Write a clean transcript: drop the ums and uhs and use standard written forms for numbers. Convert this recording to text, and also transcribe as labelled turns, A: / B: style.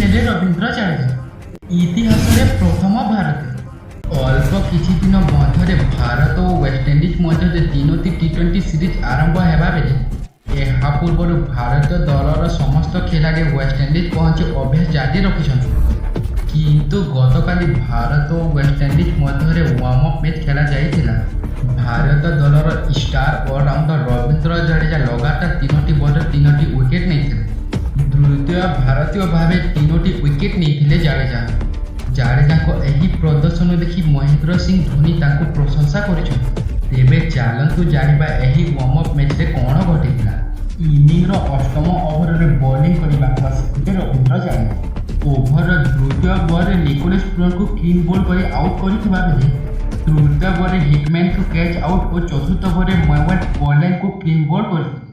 A: ନେଲେ ରବୀନ୍ଦ୍ର ଜାଡେଜା। ଇତିହାସରେ ପ୍ରଥମ ଭାରତୀୟ। ଅଳ୍ପ କିଛି ଦିନ ମଧ୍ୟରେ ଭାରତ ଓ ୱେଷ୍ଟଇଣ୍ଡିଜ୍ ମଧ୍ୟରେ ତିନୋଟି ଟି-20 ସିରିଜ୍ ଆରମ୍ଭ ହେବା ବେଳେ ଏହା ପୂର୍ବରୁ ଭାରତୀୟ ଦଳର ସମସ୍ତ ଖେଳାଳି ୱେଷ୍ଟଇଣ୍ଡିଜ୍ ପହଞ୍ଚି ଅଭ୍ୟାସ ଜାରି ରଖିଛନ୍ତି। କିନ୍ତୁ ଗତକାଲି ଭାରତ ଓ ୱେଷ୍ଟଇଣ୍ଡିଜ୍ ମଧ୍ୟରେ ୱାର୍ମ ଅପ୍ ମ୍ୟାଚ୍ ଖେଳାଯାଇଥିଲା। ଭାରତ ଦଳର ଷ୍ଟାର ଅଲରାଉଣ୍ଡର ରବୀନ୍ଦ୍ର ଜାଡେଜା ଲଗାତାର ତିନୋଟି ବଲରେ ତିନୋଟି ୱିକେଟ୍ ନେଇଥିଲେ। ଦ୍ୱିତୀୟ ଭାରତୀୟ ଭାବେ ତିନୋଟି ୱିକେଟ୍ ନେଇଥିଲେ ଜାଡେଜା। ଜାଡେଜାଙ୍କ ଏହି ପ୍ରଦର୍ଶନ ଦେଖି ମହେନ୍ଦ୍ର ସିଂ ଧୋନି ତାଙ୍କୁ ପ୍ରଶଂସା କରିଛନ୍ତି। ତେବେ ଚାଲନ୍ତୁ ଜାଣିବା ଏହି ୱାର୍ମ ଅପ୍ ମ୍ୟାଚ୍ରେ କ'ଣ ଘଟିଥିଲା। ଇନିଂର ଅଷ୍ଟମ ଓଭରରେ ବୋଲିଂ କରିବାକୁ ଆସିଥିଲେ ରବୀନ୍ଦ୍ର ଜାଡେଜା। ଓଭରର ଦ୍ୱିତୀୟ ବଲରେ ନିକୋଲସ୍ ପୁରନଙ୍କୁ କ୍ଲିନ୍ ବୋଲ୍ଡ କରି ଆଉଟ୍ କରିଥିବା ବେଳେ ତୃତୀୟ ବଲରେ ହିକମ୍ୟାନଙ୍କୁ କ୍ୟାଚ୍ ଆଉଟ୍ ଓ ଚତୁର୍ଥ ବଲରେ ମ୍ୟାୱେନ୍ ପୋଲାର୍ଡଙ୍କୁ କ୍ଲିନ୍ ବୋଲ୍ଡ କରିଥିଲେ।